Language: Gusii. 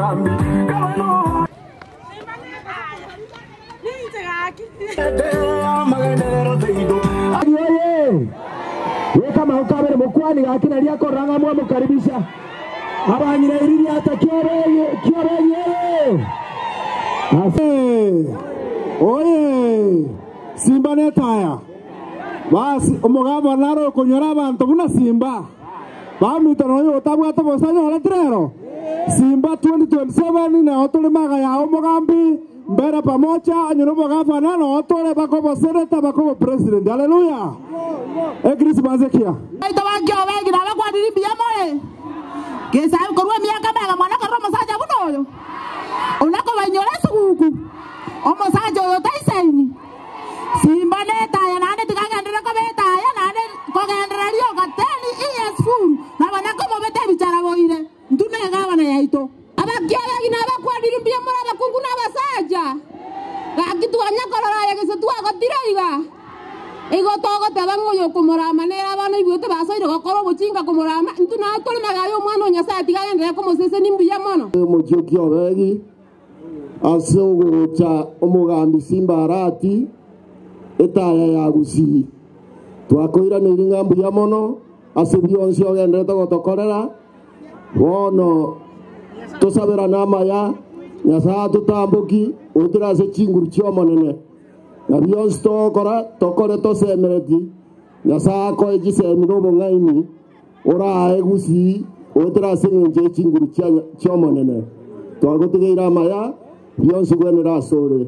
Oye! Weka mauka abere mokwani gaki nari akorora ng'a mwamokaribisha. Abanyina iriria kiobegi oye! Ase oye! Simba netaya. Basi omogamba naro okonyora abanto buna Simba. Bamito noyo otabwate bosa nyoretire rero. Simba 2027 nao tore maga yao omogambi mbere pamoja anyore obogavana nao tore bakoboseneta bakobo president. Haleluya. Ekrismasi ekia. Baito bakiobegi na bakwaniri mbuya more. Gesa korwa emiaka mega mwana korwa omosacha buna oyo. Onakobainyora esuguku. Omosacha oyo taisaini. Simba netaya naende tigagendere koba etaya naende kogendera rioka 10 years full nabo nakomobeta ebichara boire. Ntune egabana yaito. Abakiobegi na abakwaniri mbuya more abakungu na abasacha. Gaki twanya korora aya gese twagotire iga. Igo togoteba ng'a oyo okomorama nere abana oigwete basoire gokora obochinga komorama intwe nao tore magayo omwana o Nyasaye tigagenderera komoseseni mbuya mono. Omochie Kiobegi ase ogocha omogambi Simba Arati etaya ya Gusii. Twakoiraneirie ng'a mbuya mono ase bionsi ogenderete gotokorera bono tosaberane amaya Nyasaye atotamboki goetera ase chinguru chiomonene na bionsi togokora tokore tosemereti Nyasaye akoe chisemi na obong'aini orae Gusii goetera ase eng'encho ya chinguru chiomonene. Twagotigeire amaya bionsi gwenera ase ore.